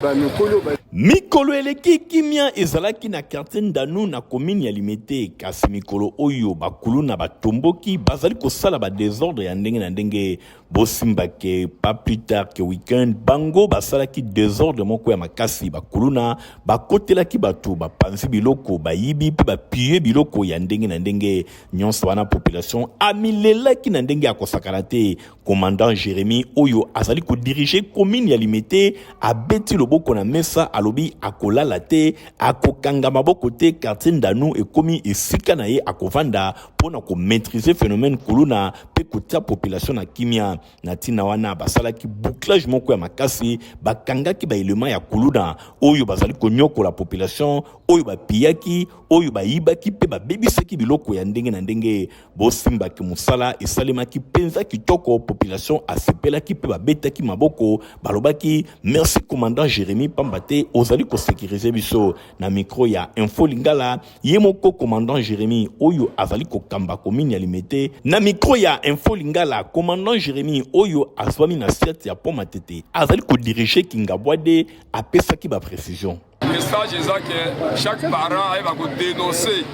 Bamikolo ba. Mikolo eleki kimia ezalaki na quartier Ndanu na commune ya Limete, kasi mikolo oyo bakuluna batomboki bazali kosala ba desordre ya ndenge na ndenge. Bosimba ke pas plus tard que week-end bango basalaki desordre moko ya makasi, bakuluna bakotelaki bato, bapanzi biloko, bayibi mpe bapille biloko ya ndenge na ndenge. Nyonso wana population amilelaki na ndenge ya kosakana te. Commandant Jeremie oyo azali ko diriger commune ya Limete abeti loboko na mesa, alobi akolala te, akokanga maboko te, quartier Ndanu ekomi esika na ye akovanda mpo na ko maitriser phenomène kuluna mpe kotia population na kimia. Na ntina wana basalaki bouclage moko ya makasi, bakangaki ba elements ya kuluna oyo bazali konyokola population, oyo bapiyaki, oyo bayibaki mpe babebisaki biloko ya ndenge na ndenge. Bosimbaki mosala esalemaki mpenza kitoko, population asepelaki mpe babetaki maboko, balobaki merci commandant Jeremie pamba te ozali kosekirize biso. Na micro ya Info Lingala, ye moko commandant Jeremie oyo azali kokamba commune ya Limete. Na micro ya Info Lingala, commandant Jeremie oyo azwami na siate ya Pont Matete azali kodirige Kingabwade apesaki ba precision. Message eza ke chaque parent ayeba ko dénoncer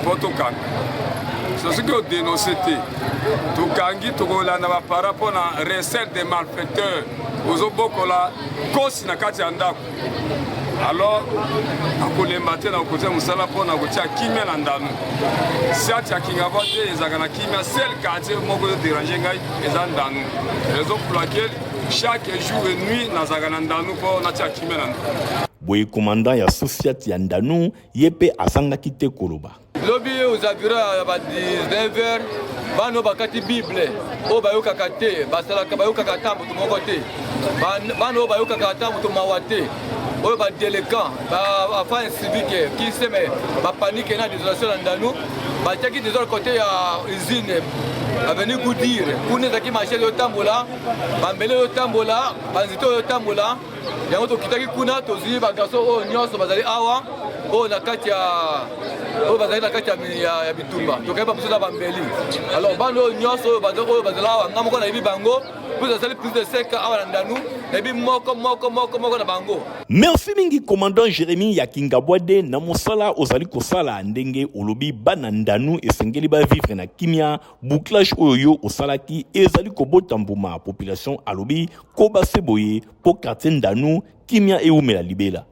mpo tokanga. So soki odenonse te, tokangi, tokolanda baparent mpo na recel de malfaiteur, ozobokola kosi na kati ya ndako. Alors akolemba te na kokotia mosala mpo na kotia kimia na ndanu. Siati ya Kingabwa te ezalaka na kimia, seul quartier moko ezoderange ngai eza Ndanu, raison pour laquelle chaque jour et nuit nazalaka na Ndanu mpo natia kimia na ndanu. Boye commandant ya sous-ciat ya Ndanu ye mpe azangaki te koloba. Lobi aux environs ya ba 19 heures, bana oyo bakati Bible oyo bayokaka te, basalaka bayokaka ata moto moko te, bana oyo bayokaka ata moto mawa te, oyo ba délinquants, ba enfants inciviques qui sème ba panique na désolation na Ndanu, batiaki désordre côté ya usine avenue Goodyear, kuna ezalaki marché ezotambola, bambele ezotambola, banzete oyo ezotambola. Yango tokitaki kuna, tozwi ba garçon oyo nyonso bazali awa, oyo na kati ya oyo bazali na kati ya bitumba, tokayeba biso na bambeli. Alors bana oyo nyonso oyo bazali awa, nga moko nayebi bango, mpo nazali plus de 5 ans awa na Ndanu, nayebi moko moko moko moko na bango. Merci mingi commandant Jeremie ya Kingabwade na mosala ozali kosala, ndenge olobi bana Ndanu esengeli ba vivre na kimia, bouclage oyo yo osalaki ezali kobota mbuma, population alobi koba se boye po quartier Ndanu kimia ewumela libela.